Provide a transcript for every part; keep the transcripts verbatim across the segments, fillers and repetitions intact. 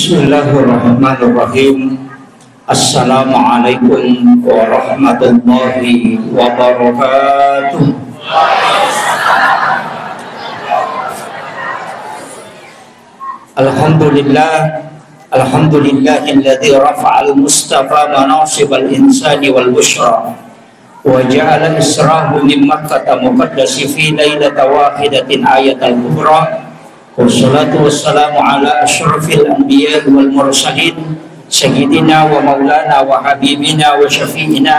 Bismillahirrahmanirrahim. Assalamualaikum warahmatullahi wabarakatuh. Alhamdulillah, alhamdulillahilladzi rafa'al mustafa manasibal insani wal busyra. وجعل إسراه من مكة المقدس في ليلة واحدة آية الكبرى. والصلاة والسلام على أشرف الأنبياء والمرسلين سيدنا ومولانا وحبيبنا وشفيعنا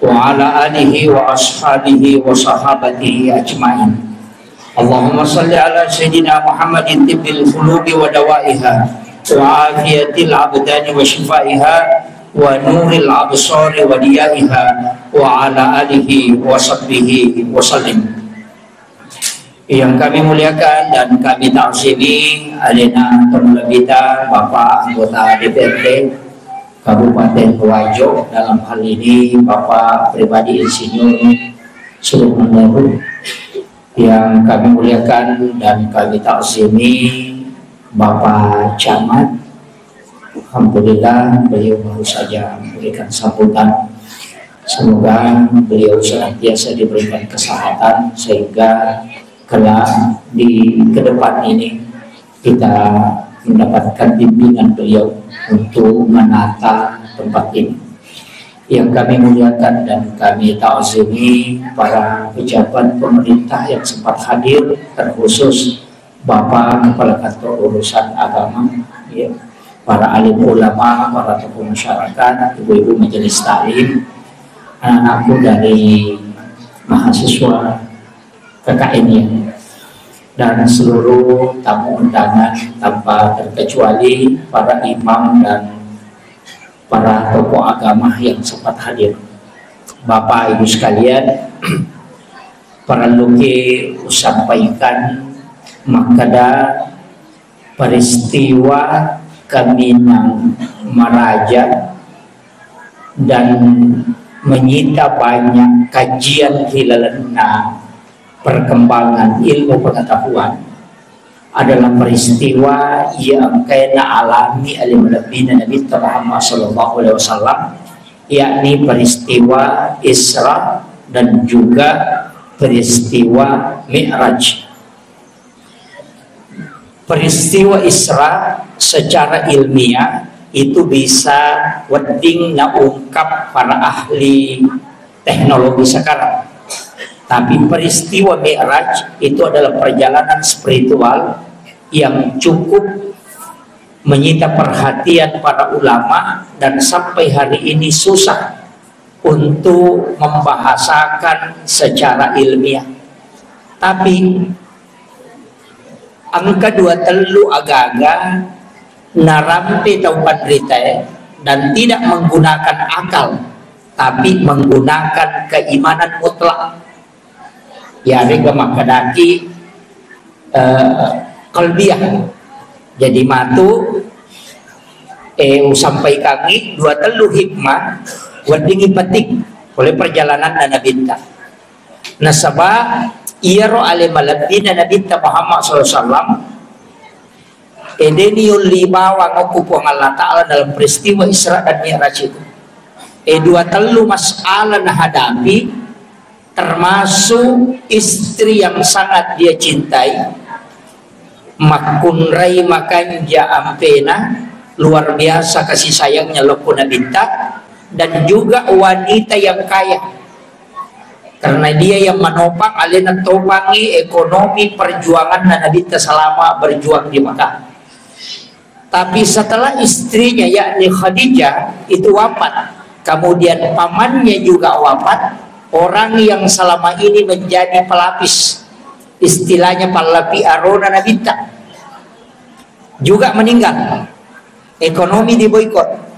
وعلى آله وأصحابه وصحابته أجمعين. اللهم صل على سيدنا محمد طب القلوب ودوائها وعافية الأبدان وشفائها ونور الأبصار وضيائها وعلى آله وصحبه وسلم. Yang kami muliakan dan kami ta'zimi alena tomulebita Bapak anggota D P R D Kabupaten Wajo, dalam hal ini Bapak Pribadi Insinyur Sulaiman Daru. Yang kami muliakan dan kami ta'zimi Bapak Camat, alhamdulillah beliau baru saja memberikan sambutan. Semoga beliau senantiasa diberikan kesehatan sehingga kelak di ke depan ini kita mendapatkan bimbingan beliau untuk menata tempat ini. Yang kami muliakan dan kami ta'zimi para pejabat pemerintah yang sempat hadir, terkhusus Bapak Kepala Kantor Urusan Agama, ya, para alim ulama, para tokoh masyarakat, ibu-ibu majelis taklim, anak-anakku dari mahasiswa K K N I, dan seluruh tamu undangan tanpa terkecuali para imam dan para tokoh agama yang sempat hadir. Bapak Ibu sekalian, parelluki usampaikan makkeda peristiwa Kaminang Maraja dan menyita banyak kajian ri lalenna perkembangan ilmu pengetahuan adalah peristiwa yang engkae naalami ale malebbina Nabitta Muhammad sallallahu alaihi wasallam, yakni peristiwa Isra dan juga peristiwa Mi'raj. Peristiwa Isra secara ilmiah itu bisa wedding naungkap para ahli teknologi sekarang. Tapi peristiwa Mi'raj itu adalah perjalanan spiritual yang cukup menyita perhatian para ulama dan sampai hari ini susah untuk membahasakan secara ilmiah. Tapi engka dua tellu agaga narampe tau panritae dan tidak menggunakan akal, tapi menggunakan keimanan mutlak. Yarega makkedaki, eh, qalbiyah. Jadi matu, eh, usampaikangi dua tellu hikmah weddingngi penting oleh perjalanan Nabitta. Nasaba iyaro ale malebbina Nabitta Muhammad sallallahu alaihi wasallam, eh, de niyolli bawang okko Puang Allah Ta'ala dalam peristiwa Isra dan Mi'raj itu. Eh, dua tellu masalah nahadapi, termasuk istri yang sangat dia cintai, makkunrai makanja ampena, luar biasa kasih sayangnya lokko Nabitta, dan juga wanita yang kaya. Karena dia yang menopang, alena topangi ekonomi perjuangan Nabitta selama berjuang di Mekah. Tapi setelah istrinya, yakni Khadijah, itu wafat, kemudian pamannya juga wafat, orang yang selama ini menjadi pelapis, istilahnya pallapi arona Nabitta, juga meninggal. Ekonomi diboikot.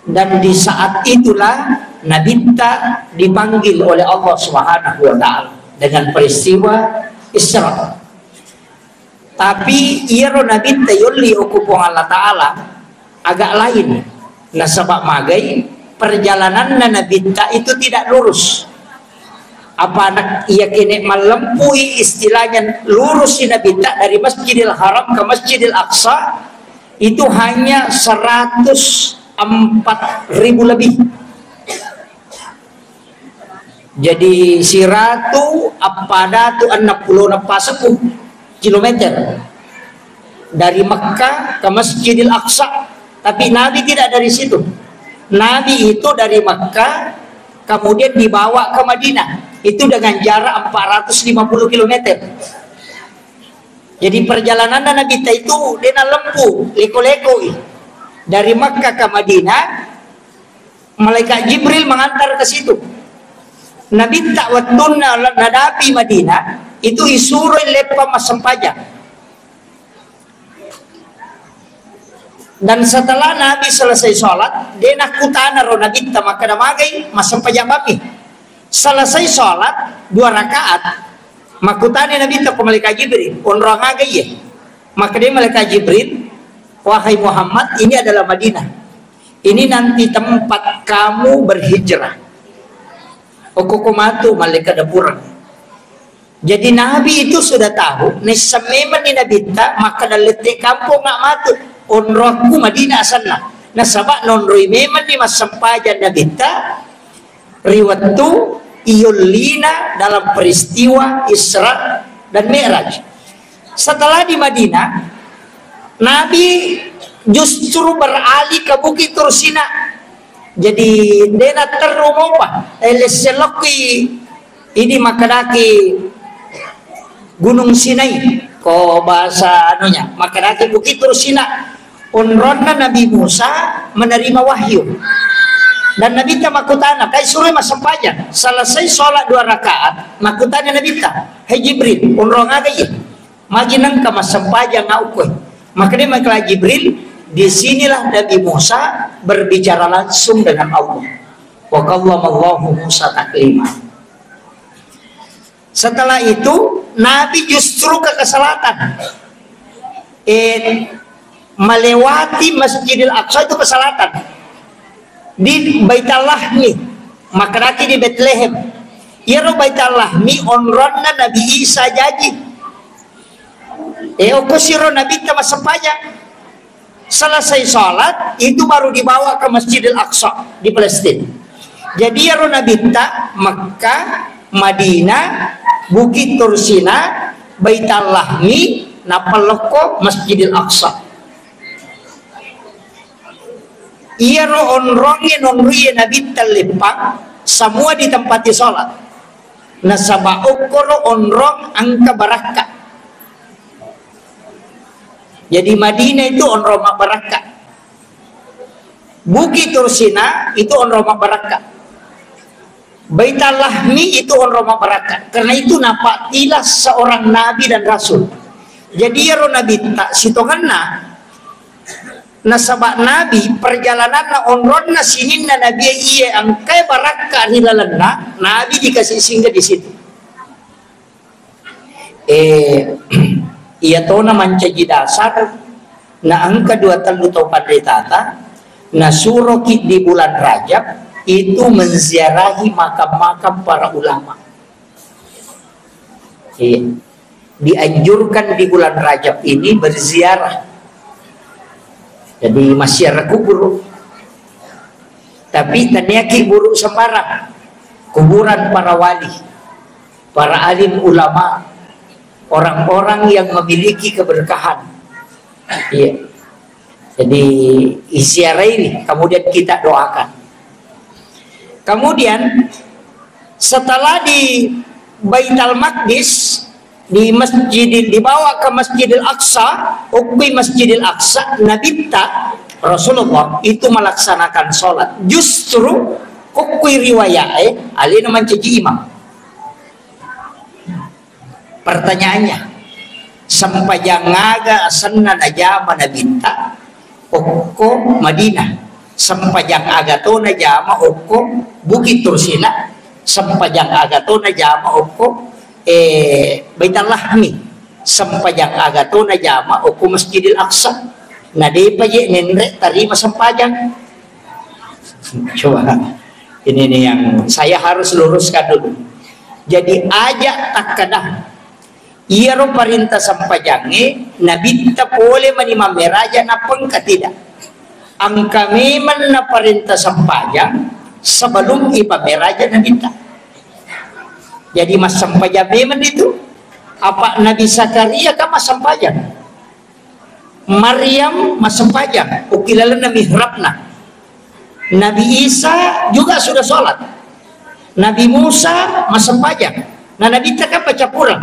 Dan di saat itulah Nabitta dipanggil oleh Allah Subhanahu wa Ta'ala dengan peristiwa Isra. Tapi iyaro Nabitta yolli okko Puang Allah Ta'ala agak lain. Nasaba magai perjalananna Nabitta itu tidak lurus. Apa nak iya kene mallempui istilahnya lurusi Nabitta dari Masjidil Haram ke Masjidil Aqsa, Itu hanya seratus empat ribu lebih. Jadi, siratu appadatu enneng pulo nappasekku kilometer dari Mekah ke Masjidil Aqsa. Tapi Nabi tidak dari situ. Nabi itu dari Mekah, kemudian dibawa ke Madinah. Itu dengan jarak empat ratus lima puluh kilometer. Jadi, perjalananna Nabitta itu dena lempu, leko-lekoi. Dari Makkah ke Madinah, malaikat Jibril mengantar ke situ. Nabitta wettunna la-, nadapi Madinah, itu isuroi leppang massempajang. Dan setelah Nabi selesai sholat, dena kutana ro Nabitta makkeda, "Magai massempajang bammi?" Selesai sholat dua rakaat, makkutani Nabitta ko malaikat Jibril, "Onrong aga iye?" Makkeda malaikat Jibril, "Wahai Muhammad, ini adalah Madinah. Ini nanti tempat kamu berhijrah." Okko ko matu malaikat dapurang. Jadi Nabi itu sudah tahu, naisseng memenni Nabitta, makkeda lette kampong nggak matu, onrokku Madinah asenna. Nasaba nonroi memenni massempajang Nabitta, ri wettu iyollina dalam peristiwa Isra dan Mi'raj. Setelah di Madinah, Nabi justru beralih ke Bukit Tursina. Jadi, dena terru mopa, eh, lesselokki ini makkedaki Gunung Sinai, ko bahasa anunya, makkedaki Bukit Tursina. Onronna Nabi Musa menerima wahyu. Dan Nabitta makkutana, "Kai suroi massempajang?" Selesai sholat dua rakaat, makkutana Nabitta, "Hai Jibril, onrong aga iye? Magi nengka massempajang aukkue?" Makkeda malaikat Jibril, "Di sinilah Nabi Musa berbicara langsung dengan Allah. Wa kallamallahu Musa taklima." Setelah itu, Nabi justru ke, ke selatan. Eh, melewati Masjidil Aqsa itu ke selatan. Di Baitul Lahmi, makkedaki di Betlehem. Iyaro Baitul Lahmi onronna Nabi Isa jaji. Eh, okko siro Nabitta massempajang. Selesai sholat, itu baru dibawa ke Masjidil Aqsa di Palestina. Jadi, iyaro Nabitta Mekah, Madinah, Bukit Tursina, Baitul Lahmi, nappa lokko Masjidil Aqsa. Iyaro onrongnge nonrie Nabitta leppang, semua ditempati sholat. Nasaba okkoro onrong engka barakka. Jadi Madinah itu onrong mabbarakka. Bukit Tursina itu onrong mabbarakka. Baitul Lahmi itu onrong mabbarakka. Karena itu napattilah seorang nabi dan rasul. Jadi iyaro Nabitta sitongenna, nasaba Nabi perjalananna onronna sininna Nabi iye engkae barakka ri lalenna, Nabi dikasih singgah di situ. Eh, iya tona mancaji dasar, na engka dua tellu tau panritata, nasuroki di bulan Rajab itu menziarahi makam-makam para ulama. Iya. Dianjurkan di bulan Rajab ini berziarah. Jadi, massiara kubur. Tapi taniaki buru sembarang. Kuburan para wali, para alim ulama, orang-orang yang memiliki keberkahan. Iya. Jadi, iziarahi, kemudian kita doakan. Kemudian, setelah di Baitul Maqdis, di Masjidil, dibawa ke Masjidil Aqsa, okkui Masjidil Aqsa, Nabitta, Rasulullah itu melaksanakan sholat. Justru okkui riwayat, eh, alena mancaji imam. Pertanyaannya, sempajang aga asenna najama Nabitta okko Madinah? Sempajang aga to najama okko Bukit Tursina? Sempajang aga to najama okko, eh, Baitul Lahmi? Sempajang aga to najama okko Masjidil Aqsa? Na depa je nenre tarima sempajang. Coba, ini nih yang saya harus luruskan dulu. Jadi, aja takkeda Iyaro parenta sempajangnge, Nabitta pole mani mammeraja, nappa engka tidak? Engka memang naparenta sempajang sebelum ipammeraja Nabitta. Jadi massempajang memang itu. Apa Nabi Zakaria kan massempajang? Maryam massempajang, ukki lalenna mihrabna. Nabi Isa juga sudah sholat. Nabi Musa massempajang. Nah, Nabitta kan paccappureng.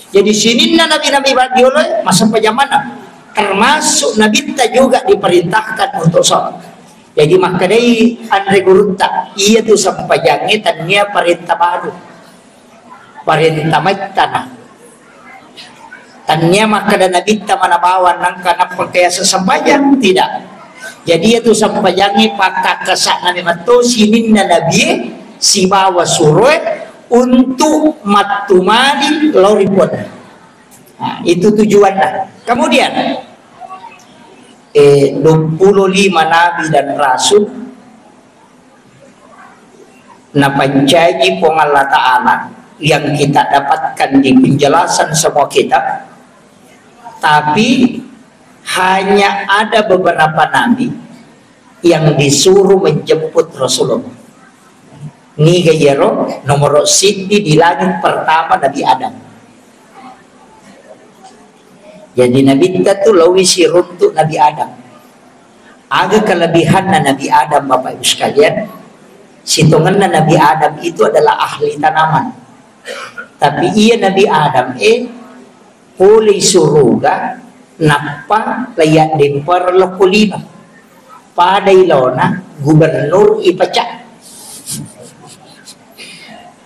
Jadi sininna nabi-nabi badioloe massempajang maneng. Termasuk Nabitta juga diperintahkan untuk sholat. Jadi makkedai anre gurutta, iya tu sempajangnge tennia parenta baru. Parenta maittana. Tennia makkeda Nabitta mana bawang nangka nappa kaya sesempajang, tidak. Jadi itu sempajangnge pakkakkasa'na memang to sininna nabie sibawa suroe untuk mattumali lao ri Puanna. Nah, itu tujuanna. Kemudian, eh, dua puluh lima nabi dan rasul napancaji Puang Allah Ta'ala yang kita dapatkan di penjelasan semua kitab, tapi hanya ada beberapa nabi yang disuruh menjemput Rasulullah. Niga iyaro? Nomoro siddi di langit pertama Nabi Adam. Jadi Nabitta tu laowi siruntu Nabi Adam. Aga kelebihanna Nabi Adam, Bapak Ibu sekalian? Sitongenna Nabi Adam itu adalah ahli tanaman. Tapi iya Nabi Adam, eh, pole suruga, nappa laiya dempar lokko lino. Pada ilona gubernur ipecat.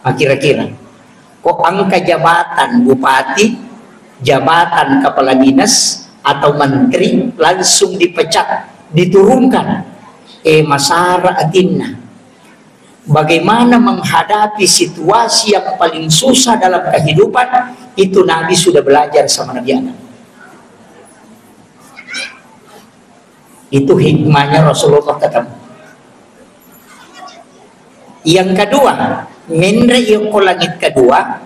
Ah, kira-kira. Kok angka jabatan bupati, jabatan kepala dinas, atau menteri langsung dipecat, diturunkan. Eh, masara atinna. Bagaimana menghadapi situasi yang paling susah dalam kehidupan, itu Nabi sudah belajar sama Nabi Adam. Itu hikmahnya Rasulullah ketemu. Yang kedua, menre yokko langit kedua,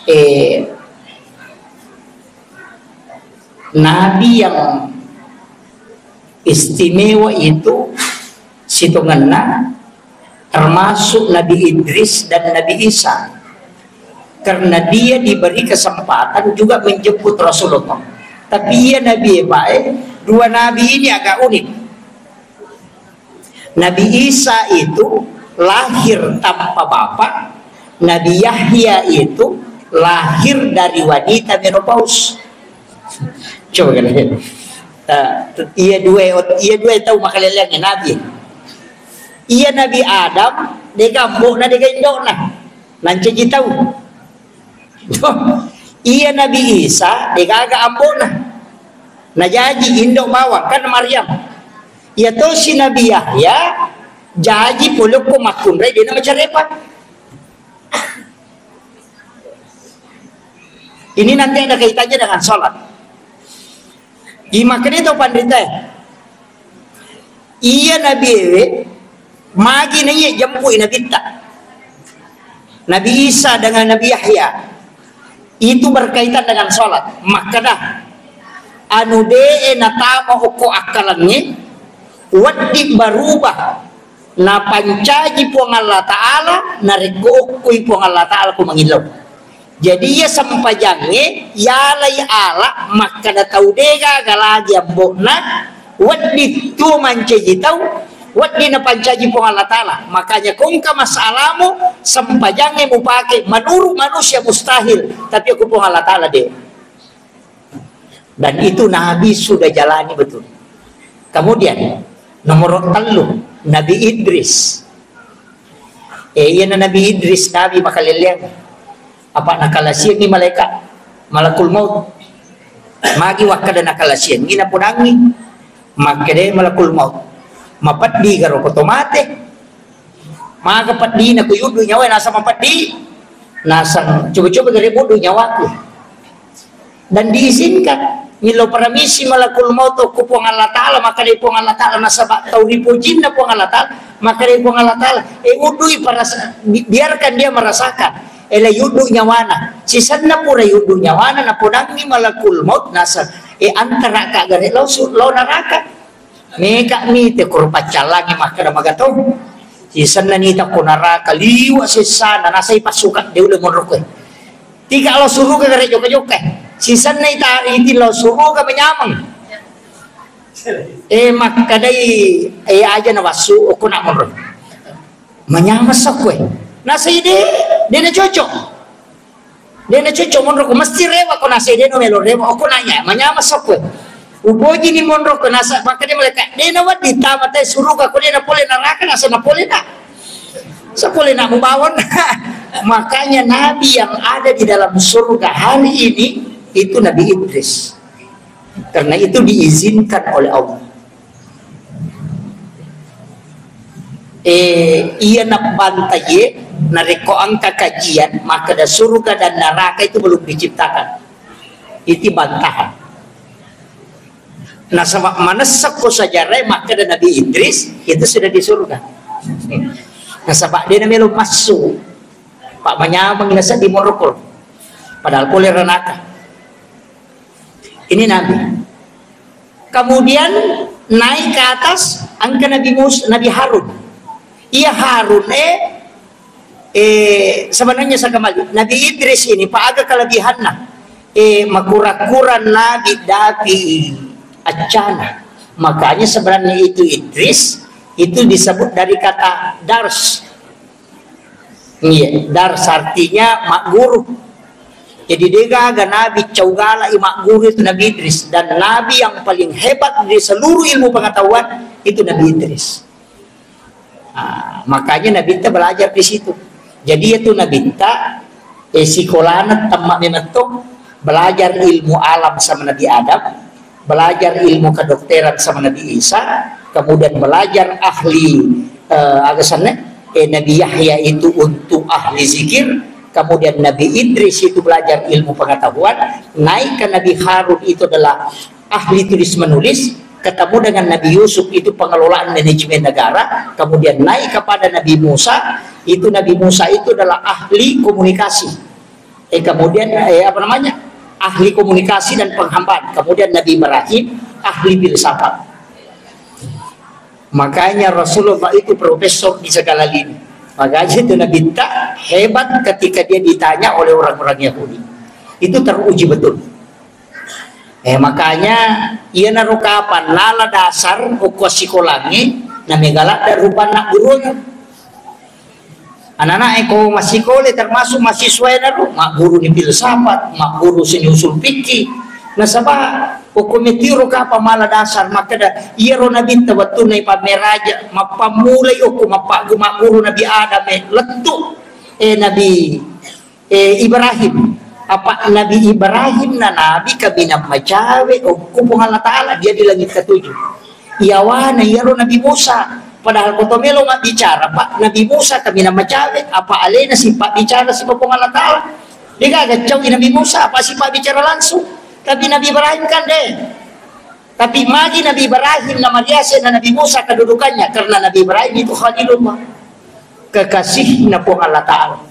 eh, Nabi yang istimewa itu sitongenna termasuk Nabi Idris dan Nabi Isa. Karena dia diberi kesempatan juga menjemput Rasulullah. Tapi iya Nabi, eh, Pak, eh, dua nabi ini agak unik. Nabi Isa itu lahir tanpa bapak, Nabi Yahya itu lahir dari wanita menopause. Coba kalian. Eh, iya dua, iya dua tahu makaleleang nabi. Iya Nabi Adam, dega ambo'na, dega indo'na. Nancaji tau. Iya Nabi Isa, degaga ambo'na. Najaji indo' bawang, kan Maryam. Iya tosi Nabi Yahya, jaji polokko makkunrai, dena macarepa. Ini nanti ada kaitannya dengan sholat. Imakanya itu pandita. Iya Nabi ewe, magi na iya jempui Nabitta. Nabi Isa dengan Nabi Yahya. Itu berkaitan dengan sholat. Makkeda, anu de'e natama okko akkalengnge, wedding berubah. Napancaji Puang Allah Ta'ala, narekko okkoi Puang Allah Ta'ala ko mangillau. Jadi iya sempajangnge, yalai ala, makkeda tau degaga lagi ambo'na, wedding tuo mancaji tau, wedding napancaji Puang Allah Ta'ala. Makanya kongka masalamu, sempajangnge mupake, menurut manusia mustahil, tapi aku Puang Allah Ta'ala de. Dan itu Nabi sudah jalani betul. Kemudian, nomor tellu, Nabi Idris. Eh, iya na Nabi Idris, Nabi makaleleang. Apa nakalasiangi malaikat, malakul maut. Magi wakkada nakalasiangi, napodangi. Makkeda malakul maut, mapeddi garo ko to mate. Maga peddina ku yuddu nyawa, nasang mapeddi. Nasang coba-coba gare buddu nyawaku. Dan diizinkan. Millau paramisi malakul maut ku Puang Allah Ta'ala, maka dari Puang Allah Ta'ala, nasaba tau ripujinna Puang Allah Ta'ala, maka dari Puang Allah Ta'ala, eh, udui parasa-, bi-, biarkan dia merasakan. Eh, la yuddu nyawana. Sisenna pura yuddu nyawana, napodangngi malakul maut, nasa, eh, antara ka gare lao su-, lao naraka. Meka mi te kuru paccallangi makkeda magatau. Sisenna nita ko naraka liwa sessana, nasai passuka de ule monro koe. Tiga lao suruga gare joka-joka. Sisenna ita iti lao suruga manyameng. Eh, makkedai, eh, aja na wassu, okko nak monro. Manyameng sakkoe. Nasai de, de na cocok. De na cocok monro ko, mesti rewa ko nasai de no melo rewa. Okko nanya, manyameng sakkoe. Upoji ni monro ko nasa, makkeda malaikat, de na wedding tama te suruga ko de na pole naraka, nasa na pole na. Sa pole na mubawon. Makanya nabi yang ada di dalam surga hari ini itu Nabi Idris. Karena itu diizinkan oleh Allah. Eh, iya nabbantaye, narekko engka kajian, makkeda surga dan neraka itu belum diciptakan. Itu bantahan. Nasaba manessa ko sejarah, makkeda Nabi Idris itu sudah di surga. Nasaba de na melo massu. Pak manyameng nasa di morokol. Padahal pole ranaka. Ini Nabi. Kemudian naik ke atas, engka Nabi Mus-, Nabi Harun. Iya Harun, eh, eh, sebenarnya saya kembali. Nabi Idris ini, Pak, aga kelebihannya. Eh, makura-kura Nabi dapi acana. Makanya sebenarnya itu Idris, itu disebut dari kata dars. Iya, dars artinya mak guru. Jadi, degaga nabi cau galak i mak guru itu Nabi Idris. Dan nabi yang paling hebat di seluruh ilmu pengetahuan itu Nabi Idris. Ah, makanya Nabi kita belajar di situ. Jadi, itu Nabi kita, eh, sikolana temma memetto belajar ilmu alam sama Nabi Adam, belajar ilmu kedokteran sama Nabi Isa, kemudian belajar ahli, eh, aga senna, eh, Nabi Yahya itu untuk ahli zikir, kemudian Nabi Idris itu belajar ilmu pengetahuan, naik ke Nabi Harun itu adalah ahli tulis menulis, ketemu dengan Nabi Yusuf itu pengelolaan manajemen negara, kemudian naik kepada Nabi Musa, itu Nabi Musa itu adalah ahli komunikasi. Eh, kemudian, eh, apa namanya, ahli komunikasi dan penghambaan. Kemudian Nabi Ibrahim, ahli filsafat. Makanya Rasulullah itu profesor di segala lini. Makanya itu Nabi ta hebat ketika dia ditanya oleh orang-orang Yahudi. Itu teruji betul. Eh, makanya, iya naro kapan nala dasar okko sikolangnge, na megaladda rupanna gurunna. Anak-anak e ko massikole termasuk mahasiswa e naro, magguru ni filsafat, magguru seni usul fikih. Nasaba, okko metiro kapang mala dasar, makkeda, iyaro nabitta wettunna ipammeraja, mappammulai okko mappagu-, magguru Nabi Adam e, lettu, eh, Nabi, eh, Ibrahim. Apa Nabi Ibrahim na nabi kaminang macawe okko Puang Allah Ta'ala, dia di langit ketujuh. Iyawana iyaro Nabi Musa. Padahal ko to melo mabbicara, Pak, Nabi Musa kaminang macawe, apa alena sipabbicara sipa Puang Allah Ta'ala. Degaga cau'i Nabi Musa, apa sipabbicara langsung. Tapi Nabi Ibrahim kan de. Tapi magi Nabi Ibrahim na mariase na Nabi Musa kedudukannya, karena Nabi Ibrahim itu Khalilullah. Kekasihna Puang Allah Ta'ala.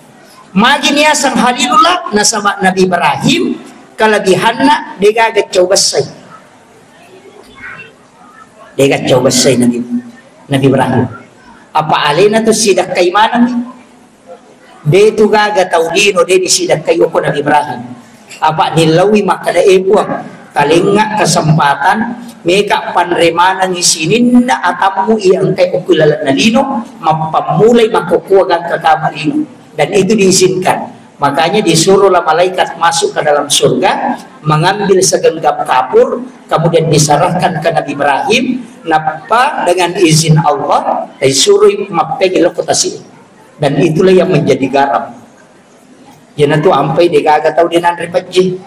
Magi niaseng Khalilullah, nasaba Nabi Ibrahim kelebihanna degaga cau bessai. Dega cau bessai Nabi, Nabi Ibrahim. Apa alena tu sidakkai manengngi? De tu gaga tau lino, de disidakkai okko Nabi Ibrahim. Apa dilaui makkeda, "E Puang, talengnga kesempatan, meka panre manengngi sininna atammu iya engkai okko lalenna lino, mappammulai makkokkoe gangka kama lino." Dan itu diizinkan. Makanya disuruhlah malaikat masuk ke dalam surga, mengambil segenggam kapur, kemudian diserahkan ke Nabi Ibrahim, nappa dengan izin Allah, disuruh mappegi lokotasi. Dan itulah yang menjadi garam. Iyanatu ampai degaga tau de nanre pejje.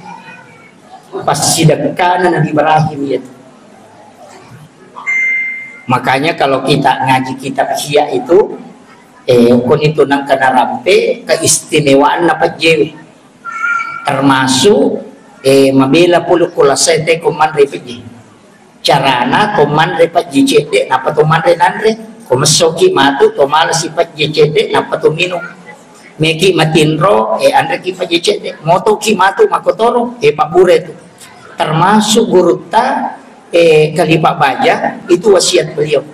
Passidekkana Nabi Ibrahim iyatu. Makanya kalau kita ngaji kitab Ihya itu, eh, koni tu nangka narampe keistimewaanna pejje. Termasuk, eh, mabela pole ko lasai te ko manre pejje. Carana to manre pejje cedde, nappa to manre nanre. Ko messoki matu, to malasi pejje cedde, nappa to minung. Meki matinro, eh, anreki pajje cedde. Motoki matu makotoro, eh, pabbura tu. Termasuk gurutta, eh, Khalifah Baja, itu wasiat beliau.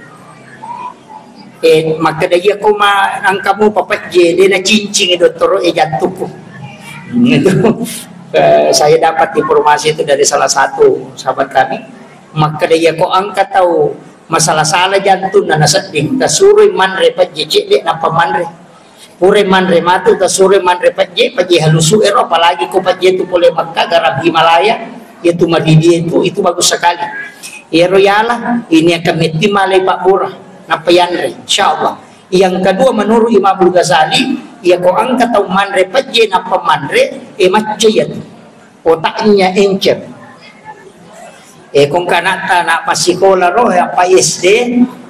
Eh, makkeda, "Iya ko ma engka mupa pejje, de nacincingi dottoro e jantungku." Itu, eh, saya dapat informasi itu dari salah satu sahabat kami. Makkeda, "Iya ko engka tau masala-sala jantunna nasedding, tasuroi manre pejje cedde nappa manre. Pura manre matu, tasuroi manre pejje, pejje halusu ero, apalagi ko pejje tu pole Mekka, garam Himalaya, iya tu maridi itu, itu bagus sekali." Iyaro yala, ini akan metti malai pabbura, nappa yanre, insyaallah. Yang kedua, menurut Imamul Ghazali, iya ko engka tau manre pejje nappa manre, eh, macca iya tu. Otaknya encer. Eh, ko engka anatta, anak passikola ro, eh, apa S D,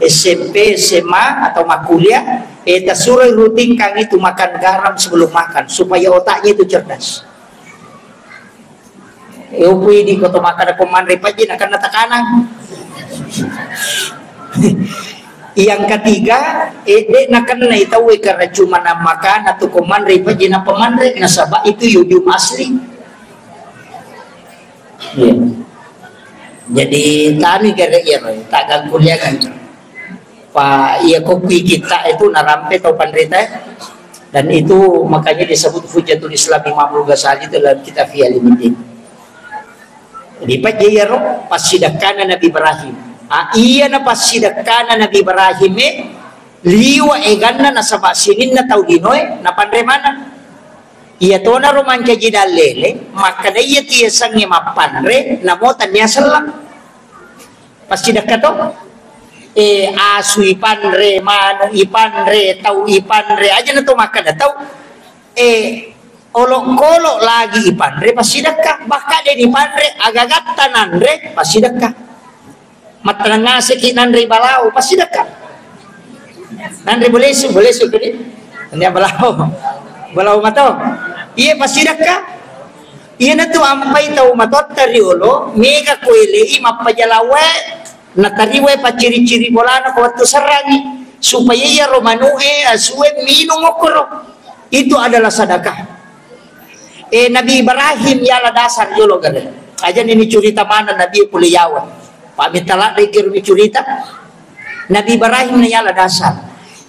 S M P, S M A, atau makkuliah, eh, tasuroi rutinkan itu makan garam sebelum makan, supaya otaknya itu cerdas. Eh, upu idi ko to makkeda ko manre pejje, nakenna tekanan. Yang ketiga, eh, de nakenna tauwe karena cuma na makan atau ko manre pejje nappa manre, nasaba itu yodium asli. Iya. Jadi tani gare iya, tak ganggu dia kan. Pa iya ko kui kita itu narampe tau panrita, eh. Dan itu makanya disebut Hujjatul Islam Imamul Ghazali dalam kitab Ihya Ulumuddin. Jadi pejje iyaro passidekkana Nabi Ibrahim. Ah, iyana passidekkana Nabi Ibrahim e, liwa eganna nasaba sininna tau linoe napanre maneng. Iya tonaro mancaji dallele, makkeda iya tiasengnge mappanre, namo tania selleng. Passidekka to? Eh, asu ipanre, manu ipanre, tau ipanre, aja na to makkeda tau. Eh, olokolo lagi ipanre, passidekka. Bahkan de nipanre, agagatta nanre, passidekka. Mattenang ngaseki nanre balao, passidekka. Nanre bolesu, bolesu kedi. Nanre balao. Balao mato. Iya, passidekka. Iyanatu ampai tau matoatta riolo, mega ko elei mappajalawae, natariwae pacciri-ciri bolana ko wettu serrangi, supaya iyaro manu'e, asue minung okkoro. Itu adalah sedekah. Eh, Nabi Ibrahim yala dasar yolo gare. Aja ni curita mana Nabi pole yawa. Pak minta ladde kiru curita. Nabi Ibrahim na yala dasar.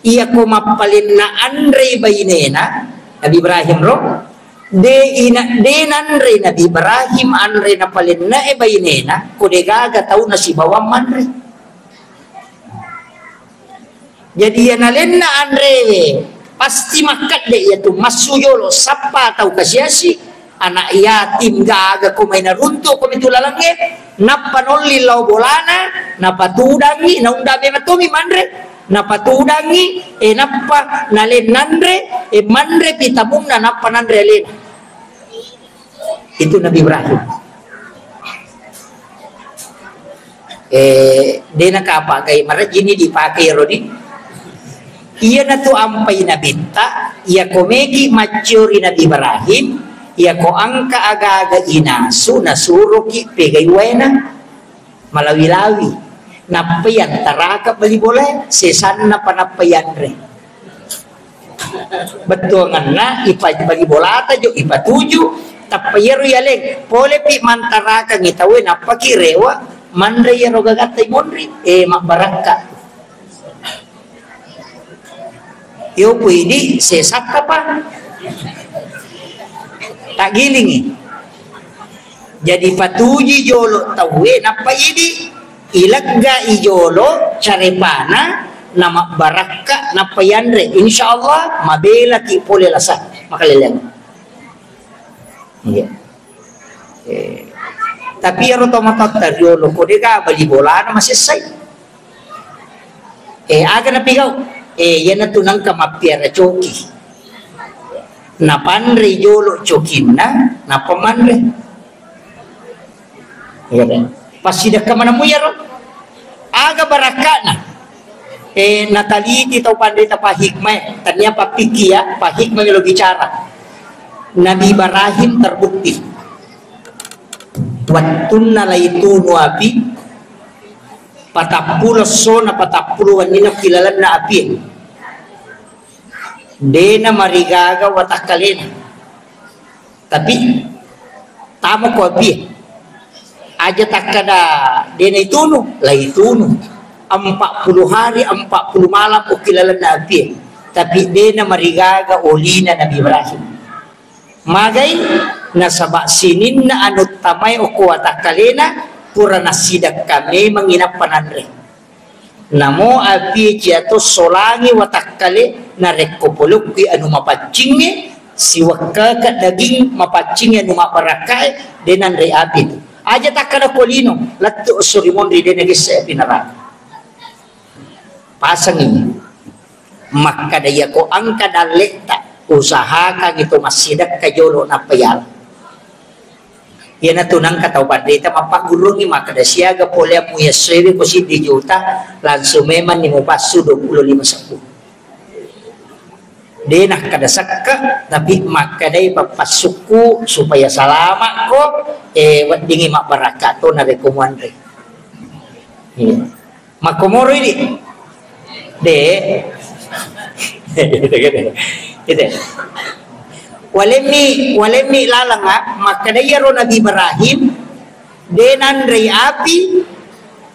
Iya ko mappalenna anre bainena, Nabi Ibrahim ro, de ina, de nanre Nabi Ibrahim anre napalenna e bainena, ko de gaga tau nasibawang manre. Jadi, iya nalenna anrewe, pasti makkedde iya tu, massu jolo, sappa tau kasiasi, anak yatim, gaga ko mai naruntu ko mitu lalengnge, nappa nolli lao bolana, napatudangi, naunda memang tomi manre, napatudangi, e nappa nalenna anre, e manre pitamunna, nappa nanre alena. Itu Nabi Ibrahim. Eh, dena kapa kai marajini dipakai rodi. Iyanatu ampai nabitta, iya ko megi macciori Nabi Ibrahim, iya ko angka agaga inasu nasuroki pegai waena. Malawi-lawi. Nappai antaraka bali bolae, sesanna pa nappai anre. Bettuangenna ipa-, bali bolata jo, ipatuju, tappa iyaro yaleng. Polepi mantarakangngi tauwe, nappaki rewa, manre iyaro gagatta imonri, eh, mabbarakka. Yo, ku idi sesakka pa. Taggilingi. Jadi patuji jolo tauwe, nappa idi ilegga i jolo carepana, namabbarakka, nappa yanre. Insya Allah, mabelaki pole lasa. Makaleleang. Iya. Eh, tapi iyaro tomatoatta riolo ko dega bali bolana masessai. Eh, aga napigau? Eh, iyanatu nangka mappiara coki. Napanre jolo cokinna, nappa manre. Iya, kan? Passidekka manemu iyaro. Aga barakka'na? Eh, nataliti tau panrita pahikmah, tania pappikki ya, pahikmah melo bicara. Nabi Ibrahim terbukti. Wattunna laitunu api, patappulo essona, patappulo wenninna ki lalenna api. Dena marigaga watakkalena. Tapi tama ko apie. Aja takkada dena itunu, la itunu. Empat puluh hari, empat puluh malam okki lalenna apie. Tapi dena marigaga olina Nabi Ibrahim. Magai? Nasaba sininna anu tamae okko watakkalena pura nassidekka memang inappa nanre. Namo apie ciato solangi watakkale narekko polokkui anu mapaccingnge siwekkaka daging mapaccingnge anu mabbarakkae de nanre api tu. Aja takkada ko lino, lettu esso ri monri de nagesse api neraka. Pasangi. Makkada iyako engka dalle'ta, usahakangi to massidekka jolo nappa yala. Iyanatu nangka tau panrita mappaggurungngi makkada siaga pole muyessoewe ko siddi juta, langsung memanni mupassu dua puluh lima sebbu. De nakkada sekka, tapi makkadai pappassukku supaya salamakko, eh, weddingi mabbarakka to narekko muanre. Iya. Makkomoro idi. De. Gitu, gitu. Gitu. Walemmi, walemmi lalanga, makkada iyaro Nabi Ibrahim, de nanrei api,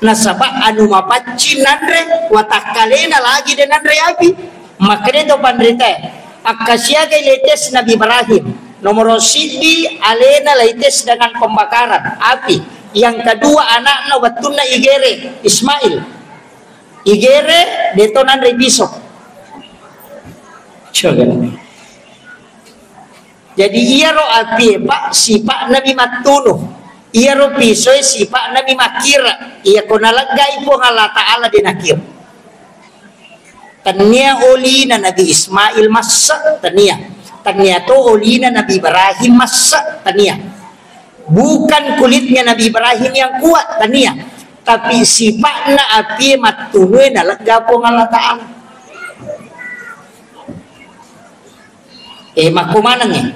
nasaba anu mapaccing nanre, watakkalena lagi de nanrei api. Makkada to panritae, akkasiagai letes Nabi Ibrahim. Nomoro siddi, alena laites dengan pembakaran, api. Yang kedua, anakna wettunna igere, Ismail. Igere, deto nanre piso. Coba. Jadi iyaro apie, Pak, sipa'na mi mattunu. Iyaro pisoe sipa'na mi makkira. Iyako naleggai Puang Allah Ta'ala de nakira. Tania olina Nabi Ismail massa, tania. Tania to olina Nabi Ibrahim massa, tania. Bukan kulitnya Nabi Ibrahim yang kuat, tania. Tapi sipa'na apie mattunue nalegga Puang Allah Ta'ala. Eh, makko maneng, eh.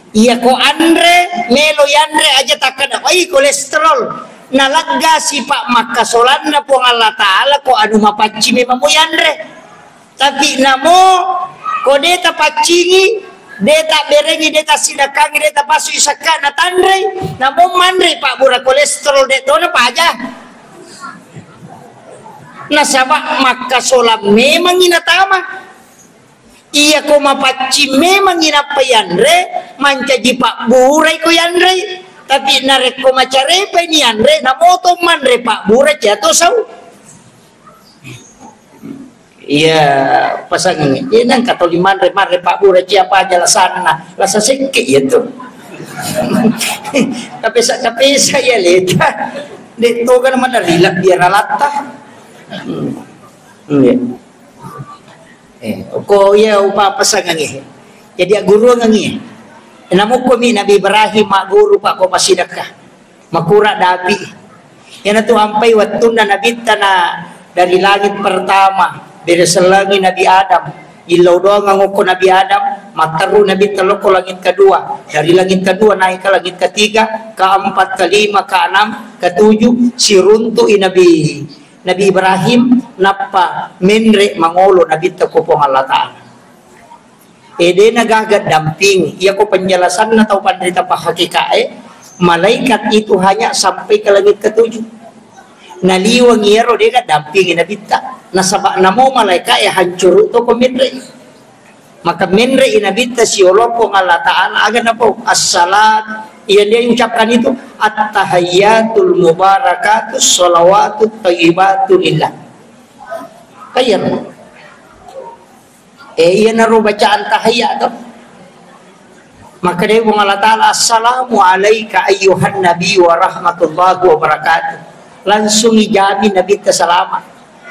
Iya ko anre, melo yanre aja takkada, "Oi, kolesterol." Nalegga sipa makkasolanna Puang Allah Ta'ala ko anu mapacci memang mo yanre. Tapi namo ko de tapaccingi, de taberengi, de tasidakkangi, de tapasui sakka na tanrei, namo manre pabbura kolesterol de tona paja. Nasaba makkasolang memangi natama. Iya ko mapaccing memang inappa yanre, mancaji pabburai ko yanrei. Tapi narekko macarepai ni yanre, namoto manre pabbura ciato sau. Iya, pasangi. Iya, nang katoli manre, manre pabbura ciapa aja lasanna. Lasa sekke iya tu. Kapesa-kapesa iya leta. Dek toga nama dari biar alatta. Hmm. Iya. Eh, ko iya upa pasangangi. Jadi agguruangangi. Namukko mi Nabi Ibrahim magguru pa ko pasidakka. Makura dapi. Iyanatu ampai wettunna Nabitta na dari langit pertama, beresellangi Nabi Adam. Illau doang ngokko Nabi Adam, matteru Nabitta lokko langit kedua. Dari langit kedua naik ke langit ketiga, keempat, kelima, keenam, ketujuh, siruntu'i Nabi Nabi Ibrahim, nappa menre mangolo Nabitta ko Puang Allah Ta'ala. Edena gaga dampingi, iya ko penjelasanna tau panrita pahakikae, malaikat itu hanya sampai ke langit ketujuh. Naliweng iyaro dega dampingi Nabitta. Nasaba namo malaikae hancuru to ko menre. Maka menre'i Nabitta siolokko Allah Ta'ala, aga napau? Assalat, yang dia ucapkan itu, "At-tahayyatul mubarakatus shalawatut thayyibatu lillah." Kayar. Eh, iya naro bacaan tahiyya to. Maka dia Puang Allah Ta'ala, "Assalamu alaika ayyuhan nabi wa rahmatullahi wa barakatuh." Langsung ijamin Nabitta salama.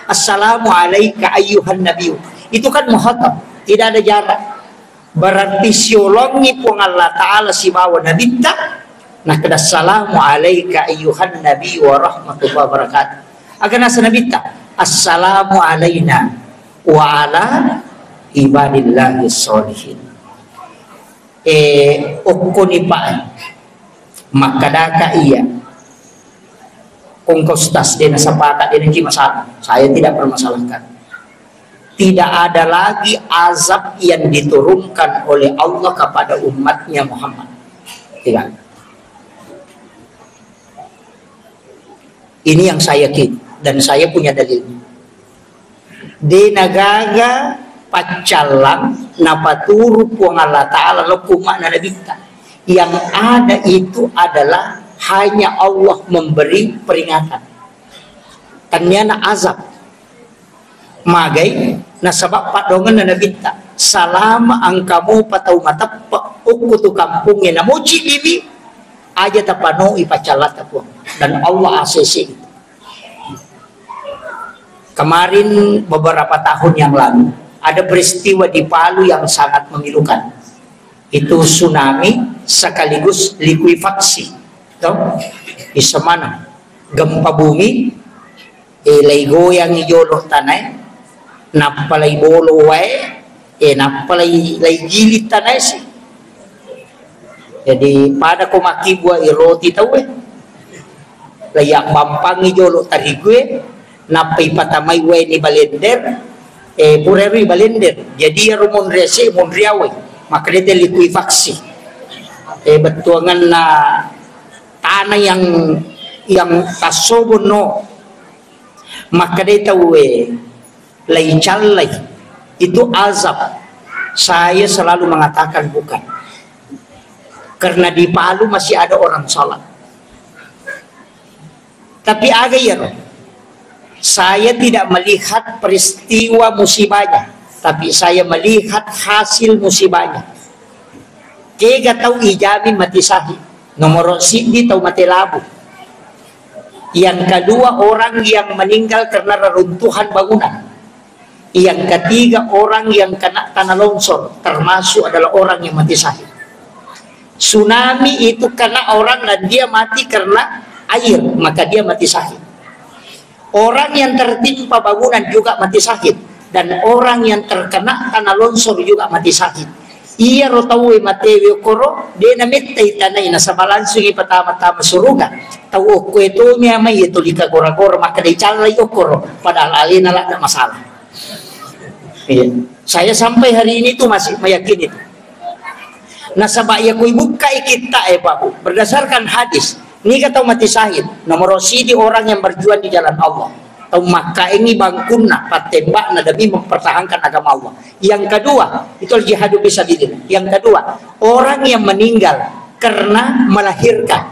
"Assalamu alaika ayyuhan nabi." Itu kan muhatab, tidak ada jarak. Berarti siolongi Puang Allah Ta'ala sibawa Nabitta, nakkeda, "Assalamu alaika ayyuhan nabi wa rahmatullahi wa barakatuh." Aga nasa Nabitta, "Assalamu alaina wa ala ibadillahi sholihin." Eh, okkoni pa, makkadaka iya. Kongko stas, dena sapaka, dena ki masalah. Saya tidak permasalahkan. Tidak ada lagi azab yang diturunkan oleh Allah kepada umatnya Muhammad. Tidak. Ini yang saya yakin dan saya punya dalilnya. De nagaga paccallang napaturu Puang Allah Ta'ala lokku makna Nabitta. Yang ada itu adalah hanya Allah memberi peringatan. Tanniana azab. Magai, nasaba paddoangenna Nabitta, salama engka mopa tau mateppe okko tu kampongnge namoci dimi, aja tapanoi paccallatta Puang. Dan Allah A C C itu. Kemarin, beberapa tahun yang lalu, ada peristiwa di Palu yang sangat memilukan. Itu tsunami sekaligus likuifaksi. Toh? Di semana gempa bumi, eh, laigoyangi jolo tanae, nappa laibolo wae, eh, nappa lai, laigili tanae si. Jadi, pada ko makkibua i roti tauwe. Laiabbampangi jolo tarigue, nappa ipatamai wae ni balender, eh, pura ri balender. Jadi, iyaro monri ase, monri awai. Makkedai te likuifaksi. Eh, bettuanganna tanah yang, yang tassobonno. Makkedai tauwe, laicallai. Itu azab. Saya selalu mengatakan bukan. Karena di Palu masih ada orang sholat. Tapi aga iyaro? Saya tidak melihat peristiwa musibahnya, tapi saya melihat hasil musibahnya. Kega tau ijamin mati syahid? Nomoro siddi tau mate labu. Yang kedua, orang yang meninggal karena reruntuhan bangunan. Yang ketiga, orang yang kena tanah longsor, termasuk adalah orang yang mati syahid. Tsunami itu kena orang dan dia mati karena air, maka dia mati syahid. Orang yang tertimpa bangunan juga mati syahid, dan orang yang terkena tanah longsor juga mati syahid. Iyaro tauwe matewe okkoro, de namettai tanai nasaba langsung ipatama-tama suruga. Tau okkoe tomi amai tuli kagora-gora, maka decallai okkoro, padahal alena ladde masalah. Iya. Saya sampai hari ini tuh masih meyakini itu. Nasaba iya kui bukkai kitta e, Pak Bu, berdasarkan hadis, niga tau mati syahid, nomor sidi orang yang berjuang di jalan Allah. Tau makkaengi bangkunna, pattembakna demi mempertahankan agama Allah. Yang kedua, itu al-jihadu fisabilillah. Yang kedua, orang yang meninggal karena melahirkan.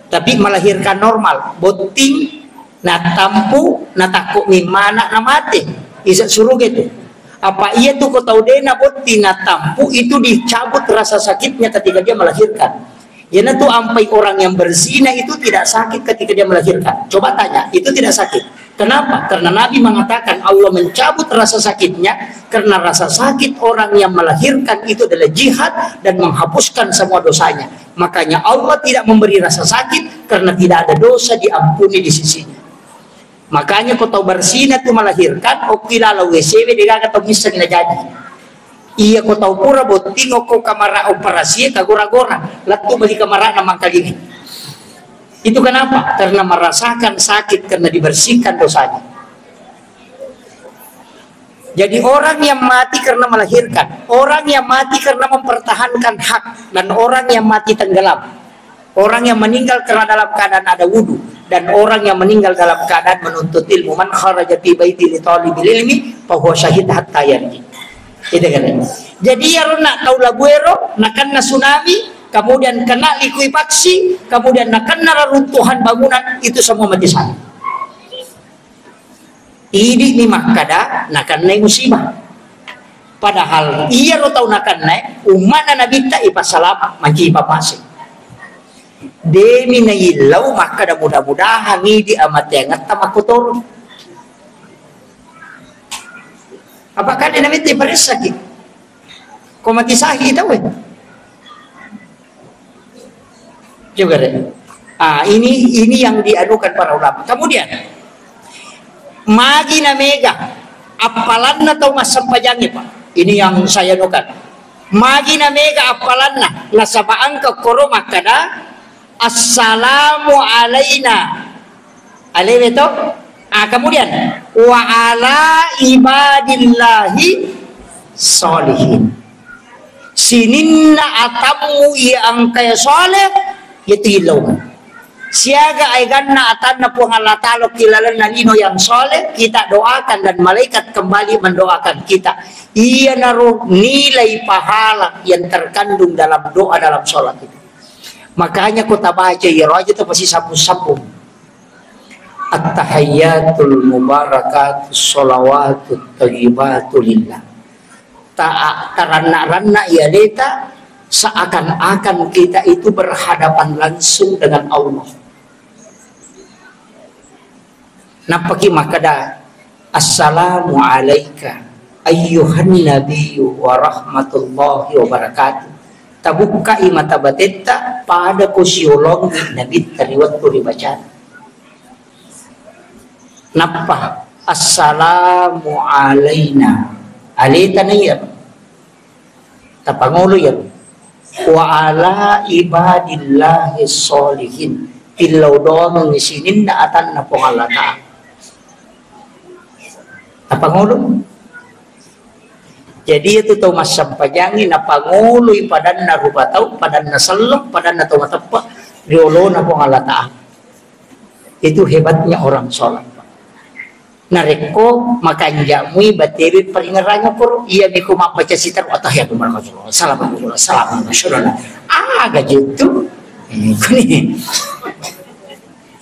Tapi melahirkan normal, botting, natampu, natakko mimmana, namate. Isa suruga itu. Apa iya tuh ko tau dena botting, natampu, itu dicabut rasa sakitnya ketika dia melahirkan. Iyanatu ampai orang yang berzina itu tidak sakit ketika dia melahirkan. Coba tanya, itu tidak sakit. Kenapa? Karena Nabi mengatakan Allah mencabut rasa sakitnya karena rasa sakit orang yang melahirkan itu adalah jihad dan menghapuskan semua dosanya. Makanya Allah tidak memberi rasa sakit karena tidak ada dosa diampuni di sisinya. Makanya ko tau berzina tu melahirkan, okki lalo W C W degaga tau missengi najaji. Iya ko tau pura botting okko kamara operasi, kagora-gora, lettu beli kamara na mangkalingi. Itu kenapa? Karena merasakan sakit karena dibersihkan dosanya. Jadi orang yang mati karena melahirkan, orang yang mati karena mempertahankan hak, dan orang yang mati tenggelam. Orang yang meninggal karena dalam keadaan ada wudu, dan orang yang meninggal dalam keadaan menuntut ilmu. Man kharaja fi baiti li talibil ilmi, fahuwa syahid hatta yarji. Itu kan. Jadi iyaro na tau labuero, nakenna tsunami, kemudian kena likuifaksi, kemudian nakenna reruntuhan bangunan, itu semua mati syahid. Idi'ni makkada nakennai musibah. Padahal iyaro tau nakennai umma'na Nabitta ipassalama, mancaji pammasei. Demi naillau makkada mudah-mudahan idi amateangetta makkotoro. Apa kan Nabitta iparessaki? Ko mati syahid tauwe. Coba deh. Ah, ini ini yang dianukan para ulama. Kemudian magi na mega appalanna tau massempajangnge, Pak. Ini yang saya anukan. Magi na mega appalanna nasaba engka koro makkada, "Assalamu alaina." Alewe to? Ah, kemudian, wa ala ibadillahi sholihin. Sininna atammu iya engkae soleh, yaitu illau. Siaga aeganna atanna Puang Allah Ta'ala ki lalenna lino yang soleh, kita doakan dan malaikat kembali mendoakan kita. Iyanaro nilai pahala yang terkandung dalam doa dalam sholat itu. Makanya ko tabaca iyaro aja tapasisabbung-sabbung. At-tahiyyatul mubarakatus sholawatut thayyibatu lillah. Ta-, taranna-ranna i aleta seakan-akan kita itu berhadapan langsung dengan Allah. Nappaki makkeda, "Assalamu alaika ayyuhan nabiyyu wa rahmatullahi wa barakatuh." Tabukkai mata batetta, pada ko siolongi Nabitta ri wettu ribacana. Nappa, "Assalamu alaina." Aleta na iya. Tapangolo iyaro. "Wa ala ibadillahi sholihin." Tillau doangengngi sininna atanna Puang Allah Ta'ala. Tapangolo. Jadi itu tau massempajangi napangoloi padanna rupa tau, padanna selleng, padanna tau mateppa riolona Puang Allah Ta'ala. Itu hebatnya orang sholat. Narekko makanja'mui batewe paringerrang koro, iya miko mabbaca sitaro, "Attahiyatu barakatuh, assalamualaikum, assalamualaikum." Aga jettu? Eh, kuni.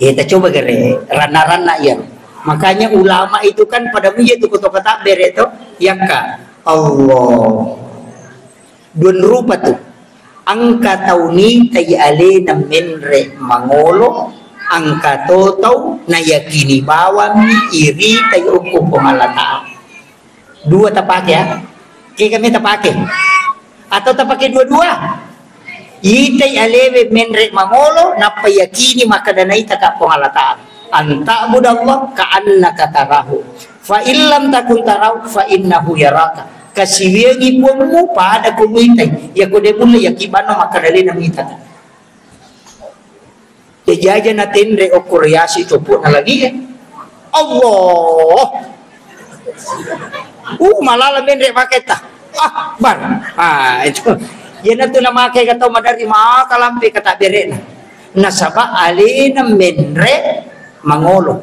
Ya, kita coba gere, ranna-ranna iya. Makanya ulama itu kan pada muja tu koto kata bere to, yakka Allah. Dua rupa tu. Engka tau nitai alena menre mangolo, engka to tau nayakini bawammi iritai okko Puang Allah Ta'ala. Dua tapake, ya. Ke kami tapake. Atau tapake dua-dua. Itai alewe menre mangolo, nappa yakini makkeda naitaka Puang Allah Ta'ala. An ta'budallah ka'annaka tarahu. Fa illam takun tarahu, fa innahu yaraka. Kasiwiangi puangmu pada ko muitai. Iya ko de mulle yakibanno makkeda alena muitaka. Jajaja na tenre okko riasi coppo na lagi e. Allah. Uh, malala menre maketta. Akbar. Ah, itu. Iyanatu namake ka tau madari maka lampe kata berena. Nasaba alena menre mangolo.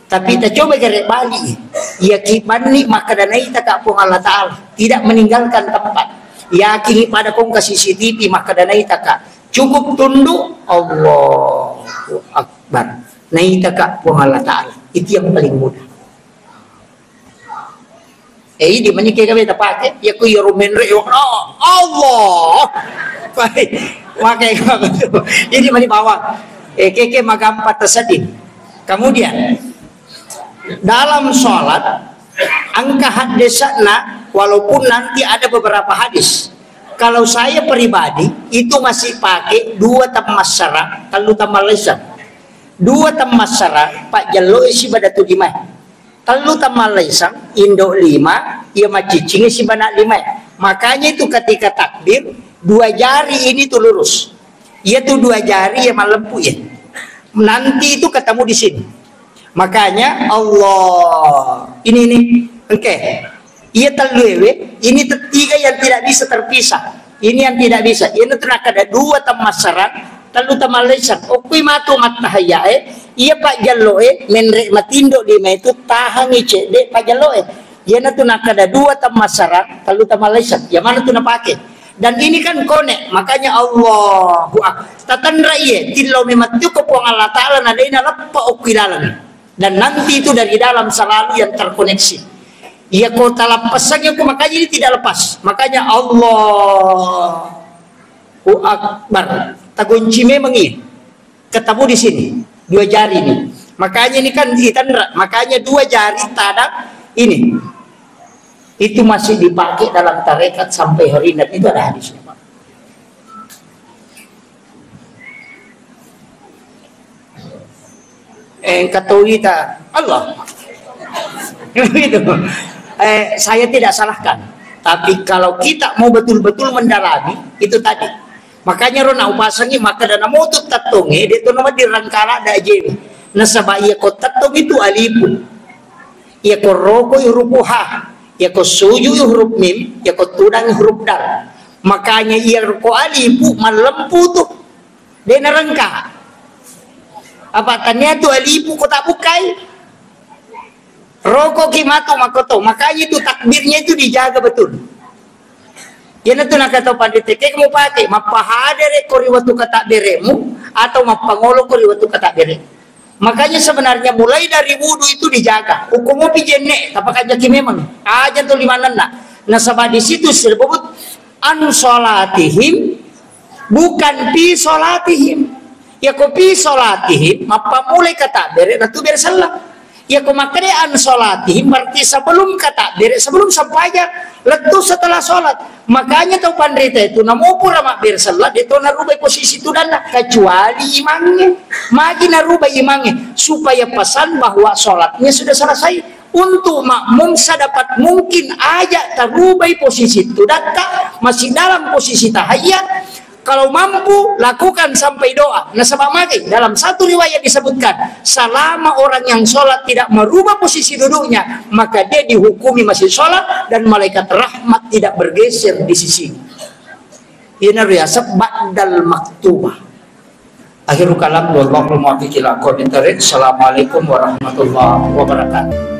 Tapi tacoba gare bali. Iya kibanni makkeda naitaka Puang Allah Ta'ala. Tidak meninggalkan tempat. Yakingi pada kongka C C T V makkeda naitaka. Cukup tunduk, Allahu Akbar. Naitaka Puang Allah Ta'ala. Itu yang paling mudah. Eh, idi mani ke gawe tapake, ya ku yaro menre, yo, oh, Allah. Baik. Makai itu. Idi mani bawang. Eh, keke magampa taseding. Kemudian, dalam sholat, engka haddesakna, walaupun nanti ada beberapa hadis. Kalau saya pribadi, itu masih pakai dua tammassara, tellu tammallaisang. Dua tammassara, pajjelloe siba datu limae. Tellu tammallaisang, indo lima, iya macciccingi siba na limae. Makanya itu ketika takbir, dua jari ini tuh lurus. Iya tuh dua jari ya malempu ya. Nanti itu ketemu di sini. Makanya Allah, ini nih, oke. Iya telluewe, ini tiga yang tidak bisa terpisah. Ini yang tidak bisa. Iyanatu nakkeda dua tammassara, tellu tammallaisang. Okkui matu mattahayyae, iya pajjelloe, menre matindo lima itu tahangi cedde pajjelloe. Iyanatu nakkeda dua tammassara, tellu tammallaisang. Yang mana tu napake? Dan ini kan konek, makanya Allahu Akbar. Tatanra iye, tillau memang tu ko Puang Allah Ta'ala na dena leppa okkui dalam. Dan nanti itu dari dalam selalu yang terkoneksi. Iya ko talappasang, iya ko makanya ini tidak lepas. Makanya Allahu Akbar. Tagunci memang ini. Ketemu di sini. Dua jari ini. Makanya ini kan itanra. Makanya dua jari tada ini. Itu masih dipakai dalam tarekat sampai hari ini. Itu ada hadisnya, Pak. Eh, kata wita, Allah. Gitu. Eh, saya tidak salahkan. Tapi kalau kita mau betul-betul mendalami, itu tadi. Makanya ro na upasangi, maka dana motu tattonge, dia tu nama dirangkala da jewi. Nasaba iyako tettong itu alifu. Iyako roko huruf ha. Iyako suju huruf mim. Iyako tudang huruf dal. Makanya iyako alifu mallempu tu. De narengka. Apa tania tu alifu ko tak bukai? Roko ki matu makoto. Makanya itu takbirnya itu dijaga betul. Iyanatu nakatau pandita, ke mu pake, mappahadere ko ri wettu katakberemu atau mappangolo ko ri wettu katakbere. Makanya sebenarnya mulai dari wudu itu dijaga. Hukum pi jenne, tapakanjaki memang. Aja tu limanenna. Nasaba di situ disebut an salatihim, bukan fi salatihim. Iyako fi salatihim, mappamulai katakbere, natu bere sallang. Iyako makkeda an salatihim, berarti sebelum katakbere, sebelum sempajang, lettu setelah salat. Makanya tau panrita itu, namo pura mabbere sallang, de to narubai posisi tudanna, kecuali imangnge. Magi narubai imangnge, supaya pesan bahwa salatnya sudah selesai. Untuk makmum sedapat mungkin aja tarubai posisi tudakka, masih dalam posisi tahiyat. Kalau mampu, lakukan sampai doa. Nasaba magai, dalam satu riwayat disebutkan, selama orang yang sholat tidak merubah posisi duduknya, maka dia dihukumi masih sholat dan malaikat rahmat tidak bergeser di sisi. Ini riasat ba'dal maktubah. Akhirul kalam, wallahul muwaffiq ila aqwamit thariq. Assalamualaikum warahmatullahi wabarakatuh.